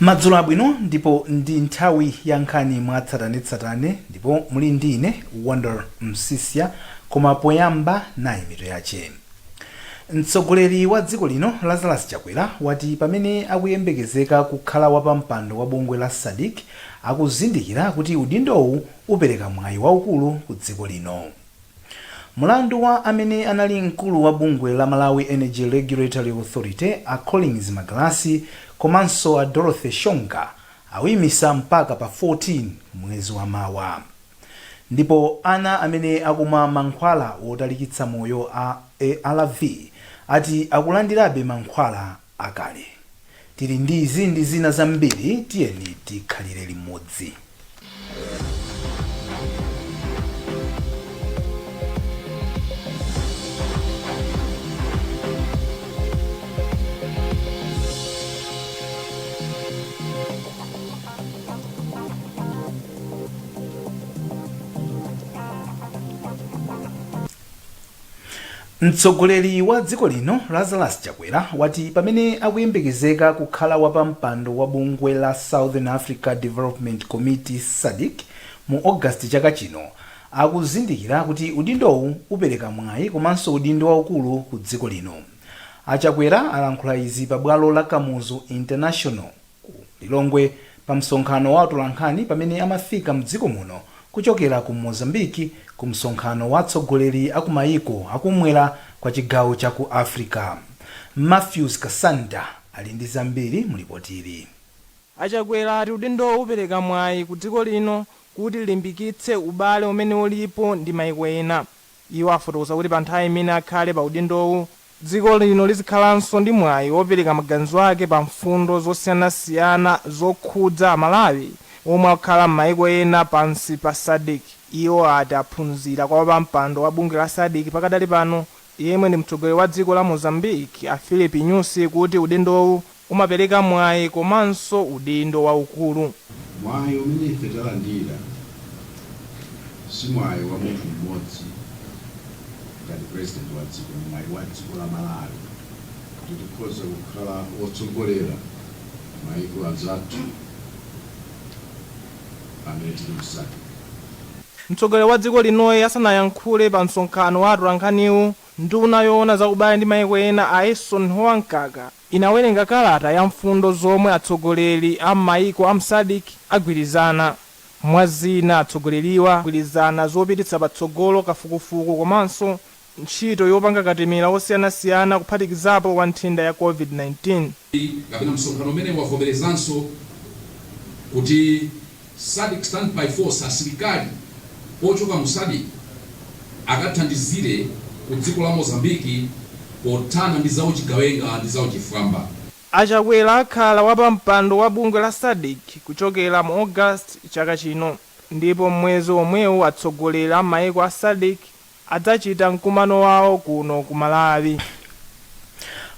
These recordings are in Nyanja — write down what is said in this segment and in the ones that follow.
Madzulo abwino, ndipo ndi nthawi ya nkhani mwatsatanetsatane, ndipo muli ndi ine Wonder Msisya. Koma poyamba, nayi mitu yache. Mtsogoleri wa dziko lino Lazarus Chakwera wati pamene akuyembekezeka kukhala wapampando wa bungwe la SADC, akuzindikira kuti udindowu upereka mwayi waukulu ku dziko lino. Mulandu wa amene anali mkulu wa bungwe la Malawi Energy Regulatory Authority a Collins Magalasi komanso a Dorothy Shonga awuyimisa mpaka pa 14 mwezi wa mawa. Ndipo ana amene akumwa mankhwala wotalikitsa moyo a ARV ati akulandirabe mankhwala akale. Tili ndi izi ndi zina zambiri, tiyeni tikhalire limodzi. Mtsogoleri wa dziko lino Lazarus Chakwera wati pamene akuyembekezeka kukhala wapampando wa bungwe la Southern Africa Development Committee, SADC, mu August chaka chino, akuzindikira kuti udindowu upereka mwayi komanso udindo waukulu ku dziko lino. A Chakwera alankhula izi pa bwalo la Kamuzu International ku Lilongwe pa msonkhano wa atolankhani pamene amafika mdziko muno kuchokera ku Mozambique ku msonkhano wa atsogoleri aku mayiko akumwera kwa chigawo cha ku Africa. Matthews Kasanda ali ndi zambiri mu lipotili. A Chakwera ati udindowu upereka mwayi ku dziko lino kuti lilimbikitse ubale umene ulipo ndi mayiko ena. Iwo afotokoza kuti pa nthawi imene akhale pa udindowu, dziko lino lizikhalanso ndi mwayi wopereka maganizo ake pa mfundo zosiyanasiyana zokhudza Amalawi omwe akukhala m'mayiko ena pansi pa SADC. Iwo ati aphunzira kwa wapampando wa bungwe la SADC pakadali pano, yemwe ndi mtsogoleri wa dziko la Mozambique a Filipe Nyusi, kuti udindowu umapereka mwayi komanso udindo waukulu. Mwayi umene ife talandira si mwayi wa munthu mmodzi ngati president wa dziko, ni mwayi wa dziko la Malawi kuti tikhoza kukhala otsogolera mayiko anzathu amene tili mu SADC. Mtsogoleri wa dziko linoyi asanayankhule pa msonkhano wa atolankhaniwu, nduna yoona za ubale ndi mayiko ena a Eisenhower Mkaka inawerenga kalata ya mfundo zomwe atsogoleri a mayiko a SADC agwirizana. Mwa zina, atsogoleriwa agwirizana zopititsa patsogolo kafukufuku komanso ntchito yopanga katemera osiyanasiyana, kuphatikizapo wa nthenda ya COVID-19. Kapena msonkhano umene wavomerezanso kuti SADC Standby Force, asilikali ochoka mu SADC, akathandizire ku dziko la Mozambiki pothana ndi zauchigawenga ndi zauchifwamba. A Chakwera akhala wapampando wa bungwe la SADC kuchokera mu August chaka chino, ndipo mwezi omwewu atsogoleri a mayiko a SADC adzachita mkumano wawo kuno ku Malawi.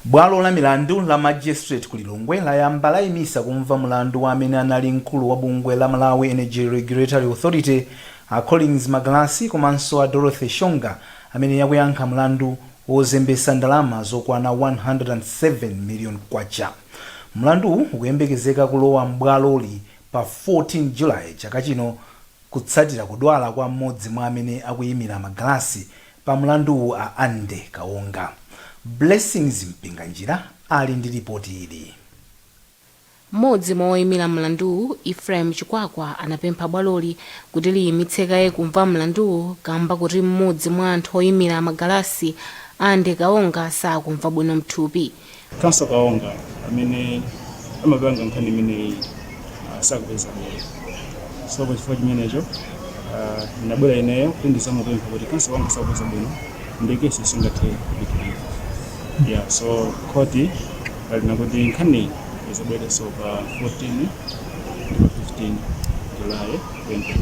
Bwalo la milandu la Magistrate ku Lilongwe layamba layimisa kumva mulandu wa amene anali mkulu wa bungwe la Malawi Energy Regulatory Authority a Collins Magalasi komanso a Dorothy Shonga, amene akuyankha mlandu wozembesa ndalama zokwana 107 million kwacha. Mlanduwu ukuyembekezeka kulowa m'bwaloli pa 14 July chaka chino, kutsatira kudwala kwa mmodzi mwa amene akuyimira Magalasi pa mlanduwu, a Andy Kaonga. Blessings Mpinganjira ali ndi ripoti ili. Mmodzi mwa oyimira mlanduwu, Ephraim Chikwakwa, anapempha bwaloli kuti liyimitse kaye kumva mlanduwu kamba kuti mmodzi mwa anthu oyimira Magalasi, Andy Kaonga, sakumva bwino mthupi. Counsel Kaonga amene amapanga nkhani imeneyi sakupeza bwino, so pachifukwa chimenecho ndinabwera ineyo kuti ndizamupempha kuti Counsel Kaonga sakupeza bwino ndi kesi singathe kupitirira. Yeah, so khoti lalina kuti nkhaniyi izabwerenso pa 14 ndi pa 15 July 20.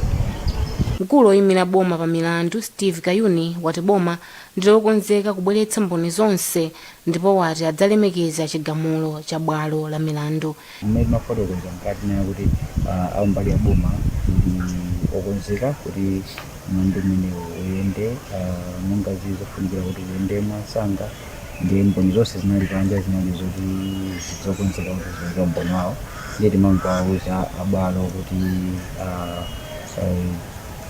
Mkulu oyimira boma pa milandu, Steve Kayuni, wati boma ndilokonzeka kubweretsa mboni zonse ndipo wati adzalemekeza chigamulo cha bwalo la milandu. Mmene timafotokoza mkati nena kuti ambali ya boma ndi okonzeka kuti mlandu umenewu uyende monga zili zofunikira kuti uyende mwansanga. Ndi mboni zonse zinali panja zinali zoti zokonzeka kuti zipereke umboni wawo. Ndiye timangowauza abwalo kuti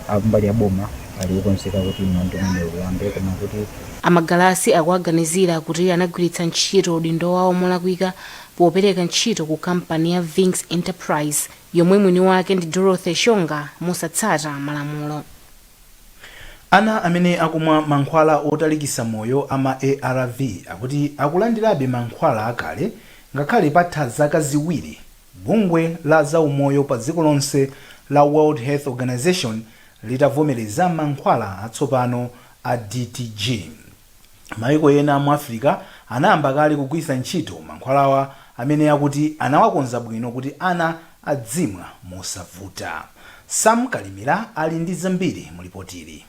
akumbali ya boma ali kukonzeka kuti mlandu umene uyambe, koma kuti Amagalasi akuaganizira kuti anagwiritsa ntchito udindo wawo molakwika popereka ntchito ku kampani ya Vinks Enterprise, yomwe mwini wake ndi Dorothy Shonga, mosatsata malamulo. Ana amene akumwa mankhwala otalikisa moyo ama ARV akuti akulandirabe mankhwala akale ngakhale patha zaka 2 bungwe la zaumoyo pa dziko lonse la World Health Organization litavomereza mankhwala atsopano a DTG. Maiko ena mu Africa anayamba kale kugwiritsa ntchito mankhwalawa amene akuti anawakonza bwino kuti ana adzimwa mosavuta. Sam Kalimira ali ndi zambiri mulipotili.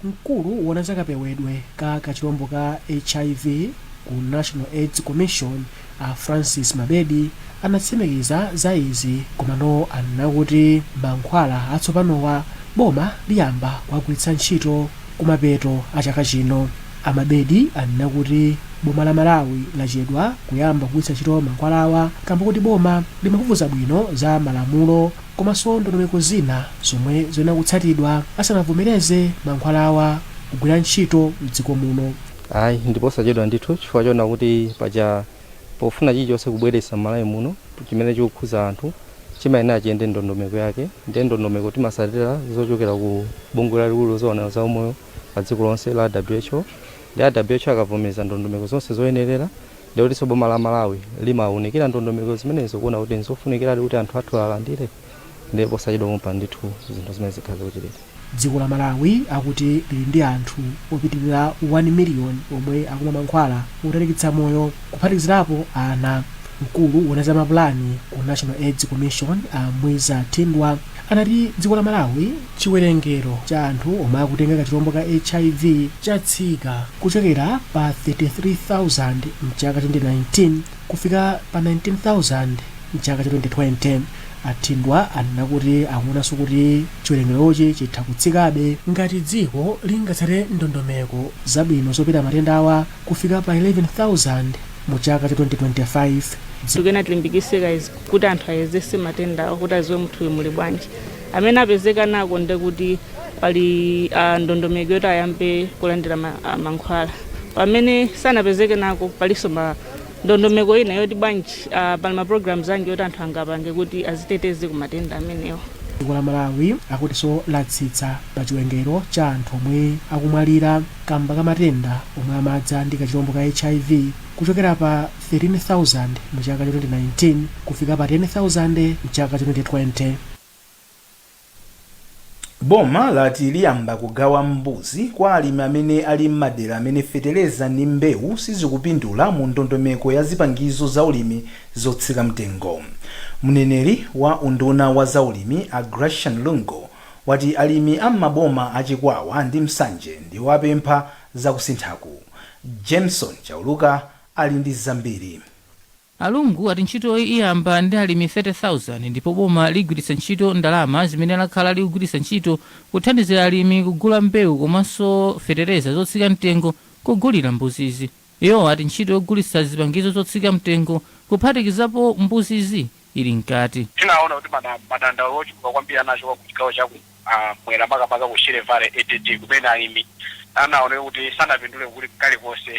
Mkulu wona zakapewedwe ka kachilombo ka HIV ku National AIDS Commission, a Francis Mabedi, anatsimikiza za izi, komano anena kuti mankhwala atsopanowa boma liyamba kuwagwiritsa ntchito kumapeto a chaka chino. Amabedi anena kuti boma la Malawi lachedwa kuyamba kugwiritsa ntchito mankhwalawa kamba kuti boma limafufuza bwino za malamulo komanso ndondomeko zina zomwe ziyenera kutsatidwa asanavomereze mankhwalawa kugwira ntchito mdziko muno. Ayi, ndiposachedwa ndithu, chifukwa chona kuti paja pofuna chilichonse kubweretsa m'Malawi muno chimene chikukhuza anthu chimayenera chiyende ndondomeko yake. Ndiye ndondomeko timasatira zochokera ku bungwe lalikulu zoona za umoyo pa dziko lonse la WHO. Ndi a WHO akavomereza ndondomeko zonse zoyenerera, ndikutinso boma la Malawi limawunikira ndondomeko zimenezo kuona kuti nzofunikiradi kuti anthu athu alandire. Ndiye posachedwa pompa ndithu zinthu zimene zikhala zikuchitika. Dziko la Malawi akuti lili ndi anthu opitirira 1 miliyoni omwe akumwa mankhwala otalikitsa moyo, kuphatikizirapo ana. Mkulu wona za mapulani ku National AIDS Commission, a Mwiza Thindwa, anati dziko la Malawi chiwerengero cha anthu omwe akutenga kachilombo ka HIV chatsika kuchokera pa 33,000 mchaka 2019 kufika pa 19,000 mchaka cha 2020. Athindwa anena kuti akuonanso kuti chiwerengerochi chitha kutsikabe ngati dziko lingatsate ndondomeko zabwino zopewera matendawa kufika pa 11,000 mu chaka cha 2025. Tikuyena tilimbikise guys kuti anthu ayezese matendawo kuti aziwe munthu muli bwanji. Amene apezeka nako ndekuti pali ndondomeko yoti ayambe kulandira mankhwala. Pamene sanapezeke nako, palinso ma ndondomeko ina yoti bwanji, pali ma programs anji yoti anthu angapange kuti aziteteze ku matenda amenewo. Dziko la Malawi akutinso latsitsa pa chiwerengero cha anthu omwe akumwalira kamba ka matenda omwe amadza ndi kachilombo ka HIV kuchokera pa 13,000 mu chaka cha 2019 kufika pa 10,000 mchaka cha 2020. Boma lati liyamba kugawa mbuzi kwa alimi amene ali m'madera amene feteleza ndi mbewu sizikupindula mu ndondomeko ya zipangizo za ulimi zotsika mtengo. Mneneri wa unduna wa zaulimi, a Gracian Lungo, wati alimi am'maboma achikwawa ndi Msanje ndiwo apempha zakusinthaku. Jameson Chauluka ali ndi zambiri. Alungu ati ntchitoyi iyamba ndi alimi 30,000 ndipo boma ligwiritsa ntchito ndalama zimene lakhala likugwiritsa ntchito kuthandizira alimi kugula mbewu komanso fetereza zotsika mtengo kugulira mbuzizi. Iwo ati ntchito yogulitsa zipangizo zotsika mtengo kuphatikizapo mbuzizi ili mkati. Tinaona kuti madandaulo ochuluka kwambiri anachoka ku chigawo cha mwera, makamaka ku Shire Valley ADD, kumene alimi anaoneka kuti sanapindule kuli kalikonse.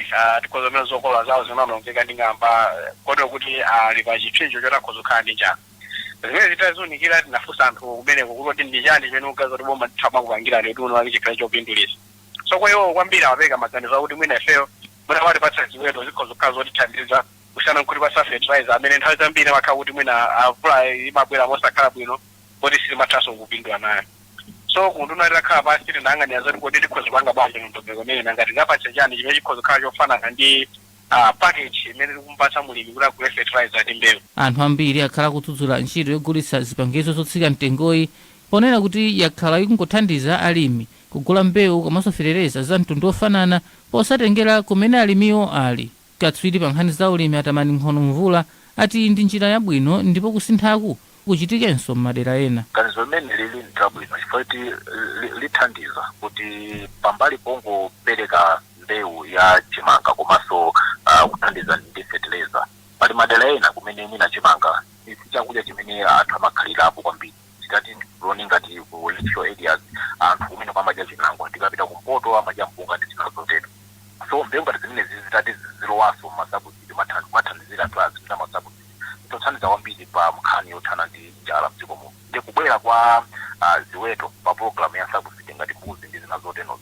Tikhoza kumene zokolola zawo zinawonongeka ndi ng'amba, kotero kuti ali pa chipsinjo choti akhoza kukhala ndi njala. Zimene zitaziunikira, tinafunsa anthu kumeneko kuti ndi chani chimene muganiza kuti boma litha kupangirani kuti uno wake chikhale chopindulitsa. So kwa iwo kwambiri amapereka maganizo akuti mwina ifeyo mwina matipatsa ziweto zikhoza kukhala zotithandiza kusiyana nkutipatsa fertilizer amene nthawi zambiri amakhala kuti mwina mvula imabwera mosakhala bwino poti sitimathanso kupindula nayo. So kunduna titakhala pansi, tinayang'anira zoti kodi tikhoza kupanga bwanji ndondomeko imene, nanga tingapatse chani chimene chikhoza kukhala chofanana ndi package imene tikumpatsa mulimi kuti agule fertilizer ndi mbewu. Anthu ambiri akhala akudzudzula ntchito yogulitsa zipangizo zotsika mtengoyi ponena kuti yakhala ikungothandiza alimi kugula mbewu komanso fetereza za mtundu ofanana posatengera kumene alimiwo ali. Katswiri pa nkhani za ulimi, Atamani Nkhono Mvula, ati ndi njira yabwino ndipo kusinthaku kuchitikenso m'madera ena. Ganizo limene lili ndi labwino chifukwa kuti lithandiza kuti pambali pongopereka mbewu ya chimanga komanso Kuthandiza ndi fertilizer. Pali madera ena kumene mwina chimanga si chakudya chimene anthu amakhalirapo kwambiri. Tikati tione ngati ku lakeshore areas, anthu kumene amadya chinangwa, tikapita kumpoto amadya mpunga ndi zina zotero. So mbewu ngati zimenezi zitati zilowaso ma subsidy, mathandizira anthu azipita ma subsidy, tothandiza kwambiri pa nkhani yothana ndi njala mdziko muno. Ndi kubwera kwa ziweto pa program ya subsidy ngati mbuzi ndi zina zotero,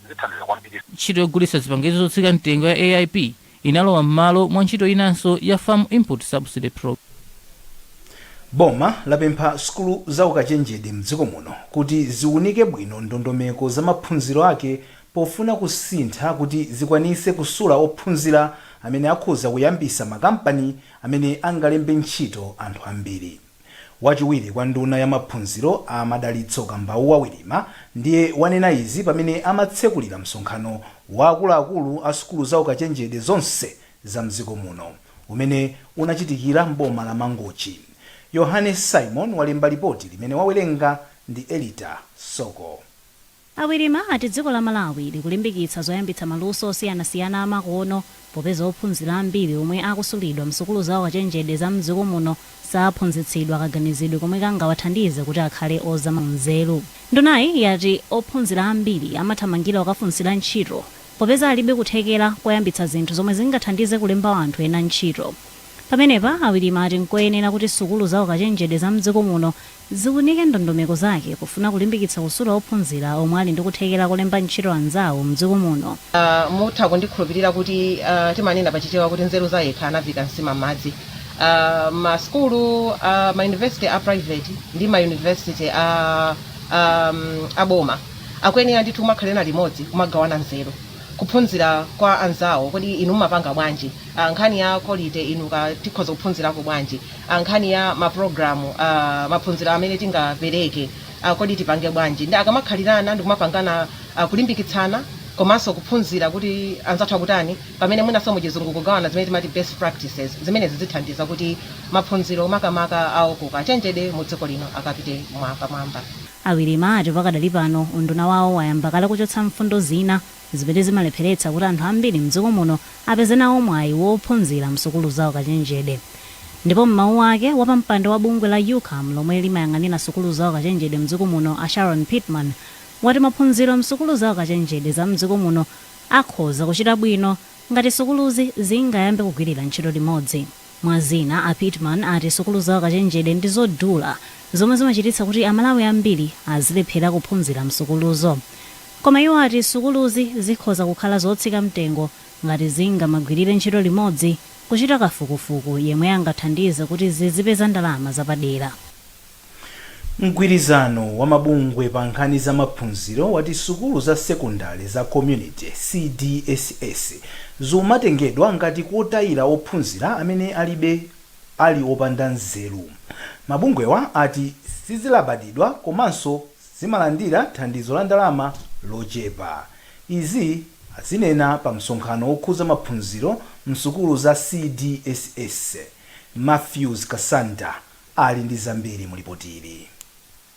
zithandiza kwambiri. Ntchito yogulitsa zipangizo zotsika mtengo ya AIP inalowa m'malo mwa ntchito inanso ya Farm Input Subsidy Program. Boma lapempha sukulu za ukachenjede mdziko muno kuti ziwunike bwino ndondomeko za maphunziro ake pofuna kusintha kuti zikwanise kusula ophunzira amene akhoza kuyambisa makampani amene angalembe ntchito anthu ambiri. Wachiwiri kwa nduna ya maphunziro a Madalitso Kambauwa Wirima ndiye wanena izi pamene amatsekulira msonkhano wa akuluakulu a sukulu za ukachenjede zonse za mdziko muno umene unachitikira mboma la Mangochi. Yohanes Simon walemba ripoti limene wawerenga ndi Elita Soko. A Wirima ati dziko la Malawi likulimbikitsa zoyambitsa maluso osiyanasiyana amakono, popeza ophunzira ambiri omwe akusulidwa msukulu za ukachenjede za mdziko muno saphunzitsidwa kaganizidwe komwe kangawathandize kuti akhale ozama nzeru. Ndunayi yati ophunzira ambiri amathamangira kukafunsira ntchito popeza alibe kuthekera koyambitsa zinthu zomwe zingathandize kulemba anthu ena ntchito. Pamenepa a Wirima ati nkoyenera kuti sukulu za ukachenjede za mdziko muno ziwunike ndondomeko zake pofuna kulimbikitsa kusula ophunzira omwe ali ndi kuthekera kolemba ntchito anzawo mdziko muno. Mutha kundikhulupirira kuti timanena pachichewa kuti nzeru za yekha anaviika nsima m'madzi. Masukulu ma university a private ndi ma university a aboma akuyenera ndithu kumakhalirana limodzi, kumagawana nzeru, kuphunzira kwa anzawo. Kodi inu mumapanga bwanji nkhani ya quality? Inu ka tikhoza kuphunzirako bwanji nkhani ya mapulogalamu, maphunziro amene tingapereke, kodi tipange bwanji? Ndi akamakhalirana ndikumapangana, kulimbikitsana komanso kuphunzira kuti anzathu akutani, pamene mwinanso muchizungu kugawana zimene timati best practices, zimenezi zithandiza kuti maphunziro makamaka awo kukachenjede mu dziko lino akapite pamwamba. A Wirima ati pakadali pano unduna wawo wayamba kale kuchotsa mfundo zina zimene zimalepheretsa kuti anthu ambiri mdziko muno apeze nawo mwayi wophunzira msukulu zawo kachenjede. Ndipo m'mawu ake, wapampando wa bungwe la UCAM lomwe limayang'anira sukulu zawo kachenjede mdziko muno, a Sharon Pittman, wati maphunziro msukulu zawo kachenjede za mdziko muno akhoza kuchita bwino ngati sukuluzi zingayambe kugwirira ntchito limodzi. Mwa zina, a Pittman ati sukulu zawo kachenjede ndi zodula zomwe zimachititsa kuti Amalawi ambiri azilephera kuphunzira msukuluzo. Koma iwo ati sukuluzi zikhoza kukhala zotsika mtengo ngati zingamagwirire ntchito limodzi kuchita kafukufuku yemwe angathandize kuti zizipeza ndalama zapadera. Mgwirizano wa mabungwe pa nkhani za maphunziro wati sukulu za sekondari za community, CDSS, zimatengedwa ngati kotayira ophunzira amene alibe ali opanda nzeru. Mabungwewa ati sizilabadidwa komanso zimalandira thandizo la ndalama lochepa. Izi azinena pa msonkhano wokhuza maphunziro msukulu za CDSS. Matthews Kasanda ali ndi zambiri mulipotili.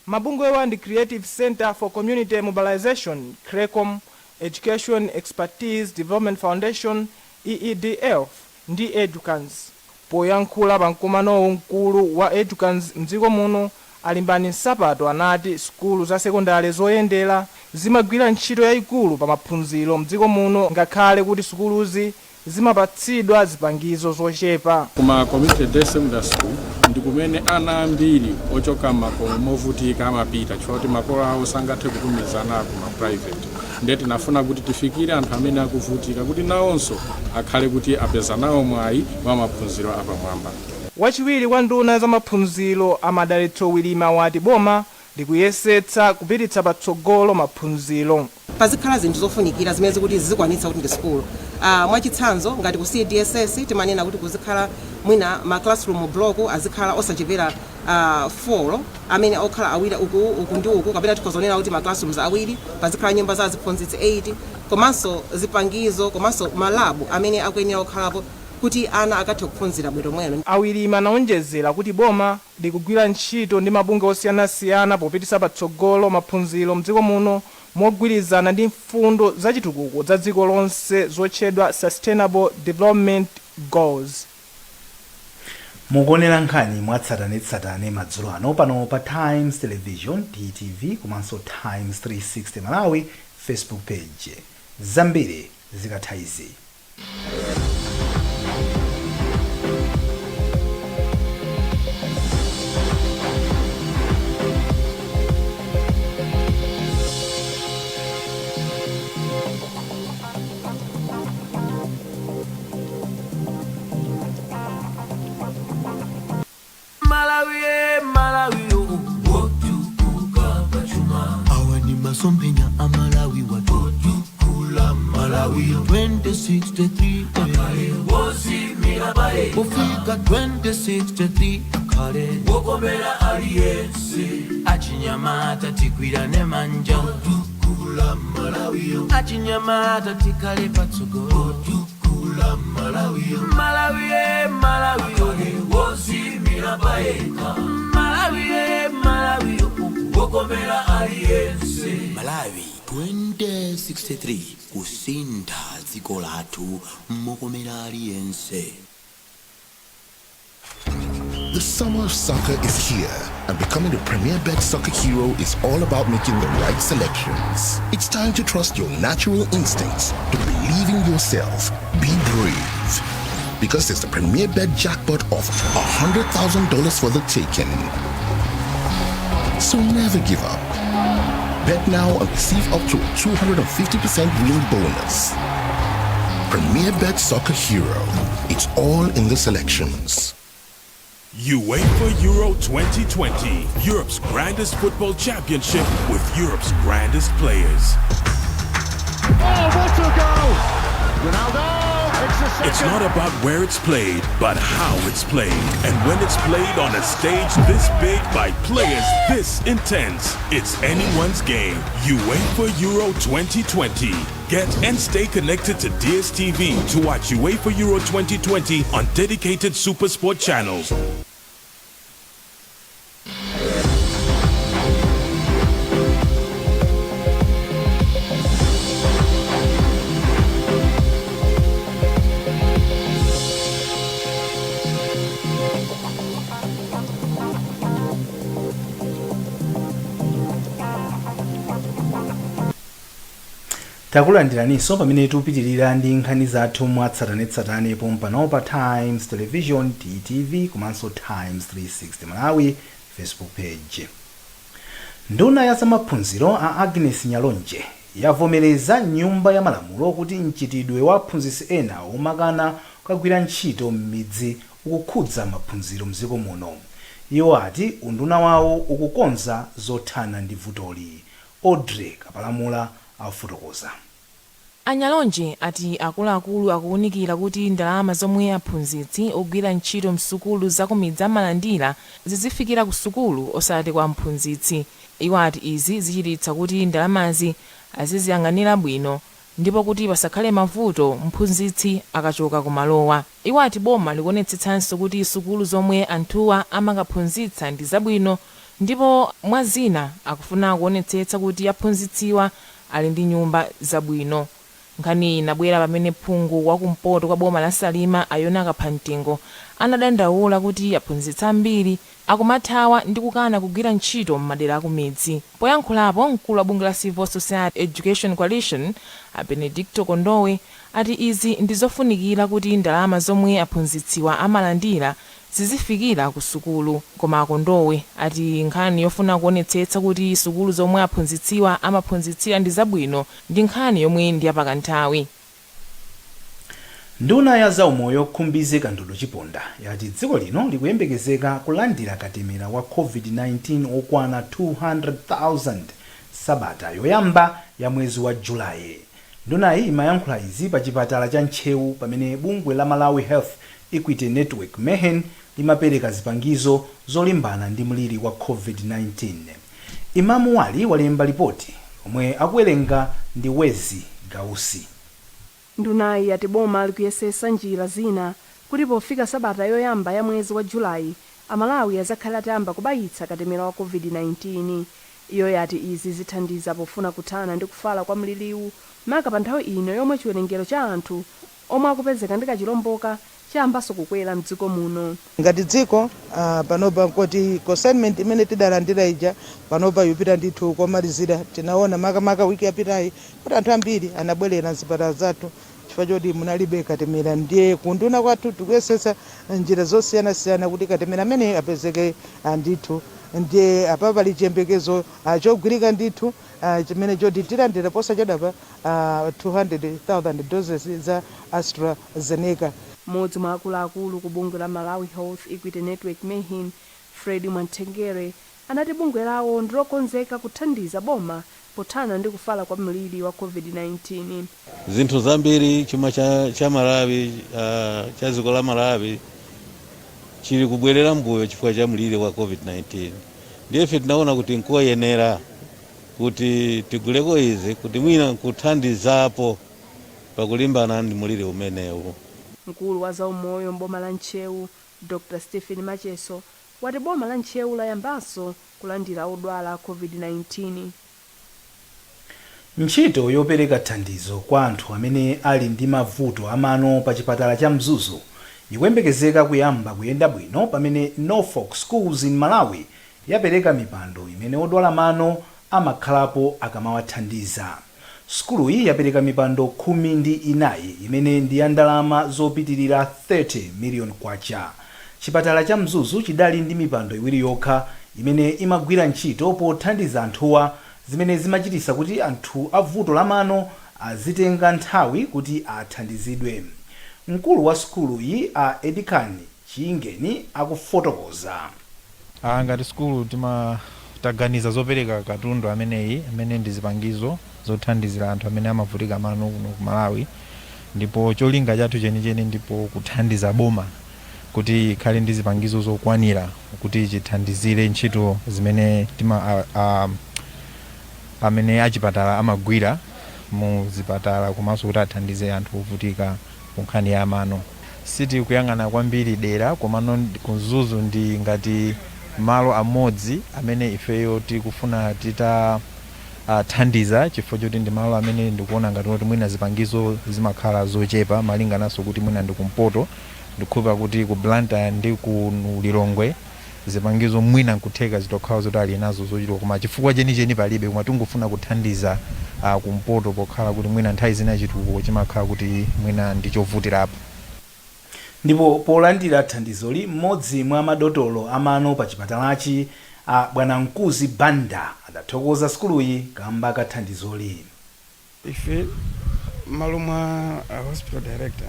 Mabungwewa ndi Creative Center for Community Mobilization, CRECOM, Education Expertise Development Foundation, EEDF, ndi Educans. Poyankhula pa mkumanowu, mkulu wa Educans mdziko muno, Alimbani Nsapato, anati sukulu za sekondari zoyendera zimagwira ntchito yayikulu pa maphunziro mdziko muno, ngakhale kuti sukuluzi zimapatsidwa zipangizo zochepa. Kuma community day secondary school ndi kumene ana ambiri ochoka makomo movutika amapita, chifukwa kuti makolo awo sangathe kutumiza ana kuma private. Ndiye tinafuna kuti tifikire anthu amene akuvutika kuti nawonso akhale kuti apeza nawo mwayi wa maphunziro apamwamba. Wachiwiri kwa nduna za maphunziro a Madalitso Wirima wati boma likuyesetsa kupititsa patsogolo maphunziro. Pazikhala zinthu zofunikira zimene zikuti zizikwanitsa kuti ndi sukulu. Mwachitsanzo, ngati ku CDSS timanena kuti kuzikhala mwina ma classroom block azikhala osachepera 4 amene okhala awiri uku, uku ndi uku, kapena tikhoza kunena kuti ma classrooms awiri, pazikhala nyumba za aziphunzitsi 8, komanso zipangizo komanso ma lab amene akuyenera kukhalapo kuti ana akathe kuphunzira bwinobwino. A Wirima anaonjezera kuti boma likugwira ntchito ndi mabungwe osiyanasiyana popititsa patsogolo maphunziro mdziko muno. Mogwirizana ndi mfundo zachitukuko za dziko lonse zotchedwa Sustainable Development Goals. Mukuonera nkhani mwatsatanetsatane madzulo ano pano pa Times Television, TTV, komanso Times 360 Malawi Facebook page. Zambiri zikatha izi. Malawi, Malawi, oh, wotukuka pachuma. Awa ni masomphenya a Malawi watotukula Malawi 2063 akhale wodziyimira payekha kufika 2063 akhale wokomera aliyense achinyamata tigwirane manja otukula Malawi achinyamata tikhale patsogolo otukula Malawi Malawi Malawi wodziyimira payekha Malawi Malawi wokomera aliyense. Malawi 2063, kusintha dziko lathu mokomera aliyense. The summer of soccer is here, and becoming the Premier Bet soccer hero is all about making the right selections. It's time to trust your natural instincts, to believe in yourself, be brave. Because there's the Premier Bet jackpot of $100,000 for the taking. So never give up. Bet now and receive up to a 250% win bonus. Premier Bet Soccer Hero. It's all in the selections. UEFA Euro 2020, Europe's grandest football championship with Europe's grandest players. Oh, what a goal! Ronaldo! It's a second. It's not about where it's played, but how it's played. And when it's played on a stage this big by players this intense, it's anyone's game. UEFA Euro 2020. Get and stay connected to DSTV to watch UEFA Euro 2020 on dedicated Supersport channels. Takulandiraninso pamene tikupitirira ndi nkhani zathu mwatsatanetsatane pompano pa Times Television, TTV, komanso Times 360 Malawi Facebook page. Nduna ya zamaphunziro a Agnes Nyalonje yavomereza Nyumba ya Malamulo kuti mchitidwe wa aphunzitsi ena omakana kukagwira ntchito m'midzi ukukhudza maphunziro mdziko muno. Iwo ati unduna wawo ukukonza zothana ndi vutoli. Audrey Kapalamula afotokoza. Anyalonje ati akuluakulu akuwunikira kuti ndalama zomwe aphunzitsi ogwira ntchito msukulu zakumidzi amalandira zizifikira ku sukulu osati kwa mphunzitsi. Iwo ati izi zichititsa kuti ndalamazi aziziyang'anira bwino ndipo kuti pasakhale mavuto mphunzitsi akachoka kumalowa. Iwo ati boma likuonetsetsanso kuti sukulu zomwe anthuwa amakaphunzitsa ndi zabwino ndipo mwa zina akufuna kuonetsetsa kuti aphunzitsiwa ali ndi nyumba zabwino. Nkhani inabwera pamene phungu wakumpoto kwa boma la Salima a Yona Kaphamtengo anadandaula kuti aphunzitsi ambiri akumathawa ndi kukana kugwira ntchito m'madera akumidzi. Poyankhulapo, mkulu wa bungwe la Civil Society Education Coalition a Benedicto Kondowe ati izi ndi zofunikira kuti ndalama zomwe aphunzitsiwa amalandira zizifikira ku sukulu. Koma Kondowe ati nkhani yofuna kuonetsetsa kuti sukulu zomwe aphunzitsiwa amaphunzitsira ndi zabwino ndi nkhani yomwe ndi yapakanthawi. Nduna ya zaumoyo Khumbize Kandodo Chiponda yati dziko lino likuyembekezeka kulandira katemera wa COVID-19 okwana 200,000 sabata yoyamba ya mwezi wa Julayi. Ndunayi imayankhula izi pa chipatala cha Ntcheu pamene bungwe la Malawi Health Equity Network, MEHEN, limapereka zipangizo zolimbana ndi mliri wa COVID-19. Imamu Wali walemba lipoti omwe akuwerenga ndi Wezi Gausi. Ndunayi yati boma likuyesesa njira zina kuti pofika sabata yoyamba ya mwezi wa Julayi, Amalawi azakhale atayamba kubayitsa katemera wa COVID-19. Iyo yati izi zithandiza pofuna kuthana ndi kufala kwa mliriwu, maka pa nthawi ino yomwe chiwerengero cha anthu omwe akupezeka ndi kachilomboka chayambanso kukwera mdziko muno. Ngati dziko, panopa nkoti consignment imene tidalandira ija panopa yupita ndithu komalizira. Tinaona makamaka wiki yapitayi kuti anthu ambiri anabwerera mzipatala zathu chifukwa choti munalibe katemera. Ndiye kunduna kwathu tikuyesesa njira zosiyanasiyana kuti katemera ameneyi apezeke ndithu. Ndiye apa pali chiyembekezo chogwirika ndithu chimene choti tilandira posachedwapa 200,000 doses za AstraZeneca. Mmodzi mwa akuluakulu ku bungwe la Malawi Health Equity Network, MEHEN, Fred Mwantengere, anati bungwe lawo ndilokonzeka kuthandiza boma pothana ndi kufala kwa mliri wa COVID-19. Zinthu zambiri, chuma cha Malawi, cha dziko la Malawi chili kubwerera mbuyo chifukwa cha mliri wa COVID-19. Ndiye ife tinaona kuti nkoyenera kuti tiguleko izi kuti mwina nkuthandizapo pakulimbana ndi mliri umenewu. Mkulu wa zaumoyo m'boma la Ntcheu, Dr Stephen Macheso, wati boma la Ntcheu layambanso kulandira odwala COVID-19. Ntchito yopereka thandizo kwa anthu amene ali ndi mavuto amano pa chipatala cha Mzuzu ikuyembekezeka kuyamba kuyenda bwino pamene Norfolk Schools in Malawi yapereka mipando imene odwala mano amakhalapo akamawathandiza. Sukuluyi yapereka mipando 14 imene ndi ya ndalama zopitirira 30 million kwacha. Chipatala cha Mzuzu chidali ndi mipando iwiri yokha imene imagwira ntchito pothandiza anthuwa, zimene zimachitisa kuti anthu a vuto la mano azitenga nthawi kuti athandizidwe. Mkulu wa sukuluyi, a Edikani Chiyingeni, akufotokoza. Ngati sukulu tima taganiza zopereka katundu ameneyi, amene ndi zipangizo zothandizira anthu amene amavutika mano kuno ku Malawi, ndipo cholinga chathu chenicheni ndipo kuthandiza boma kuti ikhale ndi zipangizo zokwanira kuti chithandizire ntchito zimene tima amene achipatala amagwira mu zipatala, komanso kuti athandize anthu ovutika ku nkhani ya mano. Sitikuyang'ana kwambiri dera, komano ku Mzuzu ndi ngati malo amodzi amene ifeyo tikufuna titathandiza, chifukwa choti ndi malo amene ndikuona ngati kuti mwina zipangizo zimakhala zochepa, malingananso kuti mwina ndi kumpoto. Ndikukhulupira kuti ku Blantyre ndi ku Lilongwe zipangizo mwina nkutheka zitokhala zoti ali nazo zochuluka, koma chifukwa chenicheni palibe, koma tingofuna kuthandiza kumpoto pokhala kuti mwina nthawi zina chitukuko chimakhala kuti mwina ndi chovutirapo. Ndipo polandira thandizoli, mmodzi mwa madotolo amano pa chipatalachi, a Bwanamkuzi Banda, adathokoza sukuluyi kamba ka thandizoli. Ife m'malo mwa a hospital director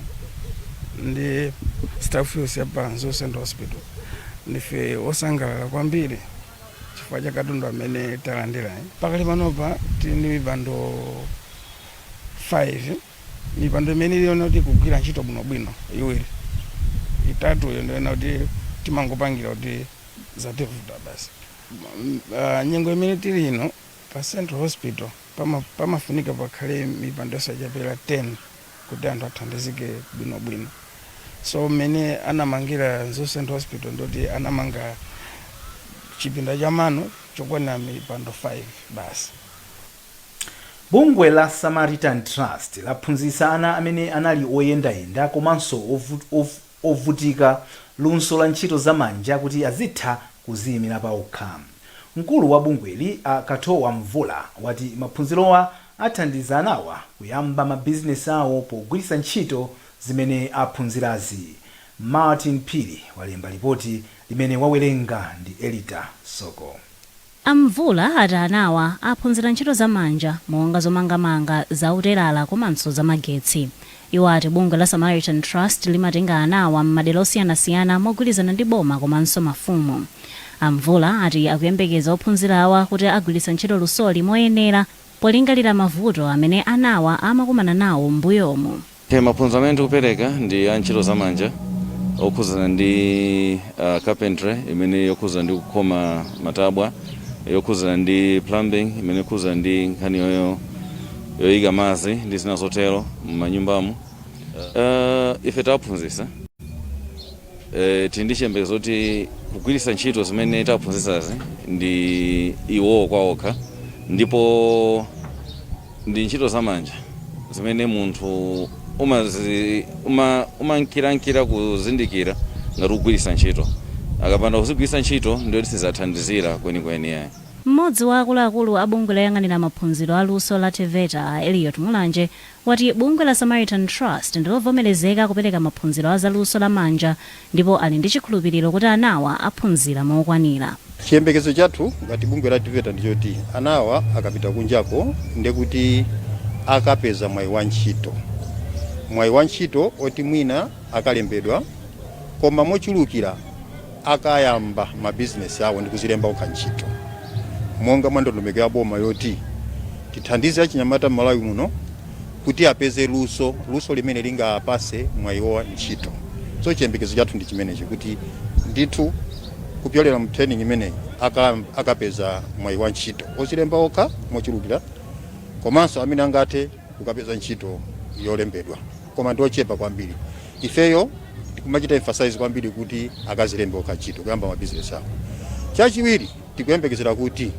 ndi staff yonse ya pa Mzuzu Central Hospital, ndife osangalala kwambiri chifukwa cha katundu amene talandira. Pakali panopa tili ndi mipando 5, mipando imene iliyona kuti kugwira ntchito bwinobwino iwiri, itatuyo ndiyona kuti timangopangira kuti zativuta basi. Nyengo imene tili ino pa Central Hospital pamafunika pakhale mipando yosachepera 10 kuti anthu athandizike bwinobwino. So mmene anamangira Mzuzu Central Hospital, ndoti anamanga chipinda cha mano chokwanira mipando 5 basi. Bungwe la Samaritan Trust laphunzitsa ana amene anali oyendayenda komanso ovutika luso la ntchito zamanja kuti azitha kuziyimira paokha. Mkulu wa bungweli, a Katowa Mvula, wati maphunzirowa athandiza anawa kuyamba mabizinesi awo pogwiritsa ntchito zimene aphunzirazi. Martin Phiri walemba ripoti limene wawerenga ndi Elita Soko. Amvula ati anawa aphunzira ntchito zamanja monga zomangamanga, zautelala komanso zamagetsi. Iwo ati bungwe la Samaritan Trust limatenga anawa m'madera osiyanasiyana mogwirizana ndi boma komanso mafumu. Amvula ati akuyembekeza ophunzirawa kuti agwiritsa ntchito lusoli moyenera polingalira mavuto amene anawa amakumana nawo m'mbuyomu. Maphunziro amene tikupereka ndi a ntchito zamanja okhuzana ndi carpentry, imene yokhuzana ndi kukhoma matabwa, yokhuzana ndi plumbing, imene yokhuzana ndi nkhani yoyo yoyika madzi ndi zina zotero m'manyumbamo. Ife taphunzitsa, tili ndi chiyembekezo kuti Kugwiritsa ntchito zimene taphunzitsazi ndi iwowo kwaokha, ndipo ndi ntchito zamanja zimene munthu umankirankira kuzindikira ngati kugwiritsa ntchito. Akapanda kuzigwiritsa ntchito, ndiyo sizathandizira kwenikweni yayi. Mmodzi wa akuluakulu a bungwe loyang'anira maphunziro aluso la TEVETA, a Eliot Mulanje, wati bungwe la Samaritan Trust ndilovomerezeka kupereka maphunziro a zaluso lamanja ndipo ali ndi chikhulupiriro kuti anawa aphunzira mokwanira. Chiyembekezo chathu ngati bungwe la TEVETA ndichoti anawa akapita kunjako, ndekuti akapeza mwayi wa ntchito, mwayi wa ntchito oti mwina akalembedwa, koma mochulukira akayamba mabizinesi awo ndi kuzilemba okha ntchito, monga mwa ndondomeko ya boma yoti tithandize achinyamata m'Malawi muno kuti apeze luso, luso limene lingapase mwayi wa ntchito. So chiyembekezo chathu ndi chimenechi, kuti ndithu kupyolera mu training imeneyi akapeza mwayi wa ntchito ozilemba okha mochulukira, komanso amene angathe kukapeza ntchito yolembedwa, koma ndi ochepa kwambiri. Ifeyo tikumachita emphasize kwambiri kuti akazilembe okha ntchito, kuyamba mabizinesi awo. Chachiwiri, tikuyembekezera kuti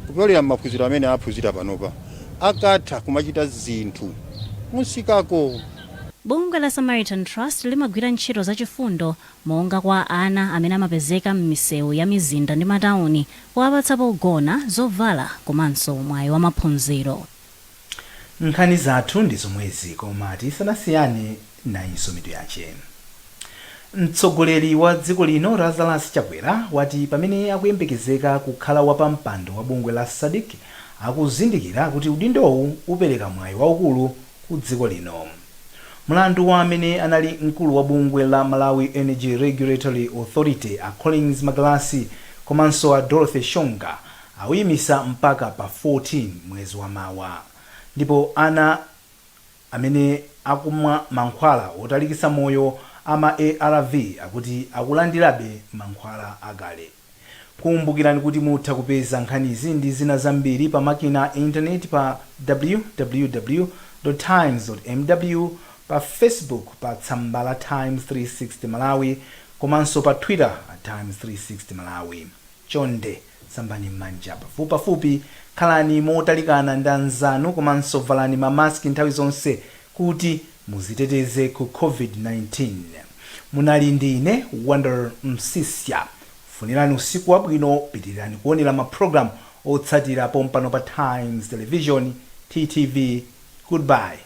kupyolera m'maphunziro amene aphunzira panopa, akatha kumachita zinthu mumsikako. Bungwe la Samaritan Trust limagwira ntchito zachifundo monga kwa ana amene amapezeka m'misewu ya mizinda ndi matawuni, powapatsa pogona, zovala komanso mwayi wa maphunziro. Nkhani zathu ndi zomwezi, koma tisanasiyane, nayinso mitu yache. Mtsogoleri wa dziko lino Lazarus Chakwera wati pamene akuyembekezeka kukhala wapampando wa bungwe la SADC, akuzindikira kuti udindowu upereka mwayi waukulu ku dziko lino. Mlandu wa amene anali mkulu wa bungwe la Malawi Energy Regulatory Authority, a Collins Magalasi, komanso a Dorothy Shonga awuyimisa mpaka pa 14 mwezi wa mawa. Ndipo ana amene akumwa mankhwala otalikitsa moyo ama ARV akuti akulandirabe mankhwala akale. Kumbukirani kuti mutha kupeza nkhanizi ndi zina zambiri pa makina a intaneti pa www times mw, pa Facebook pa tsamba la Times 360 Malawi, komanso pa Twitter at Times 360 Malawi. Chonde sambani m'manja pafupipafupi, khalani motalikana ndi anzanu, komanso valani mamaski nthawi zonse kuti muziteteze ku COVID-19. Munali ndi ine Wonder Msisya. Funirani usiku wabwino. Pitirirani kuonera mapulogalamu otsatira pompano pa Times Television, TTV. Goodbye.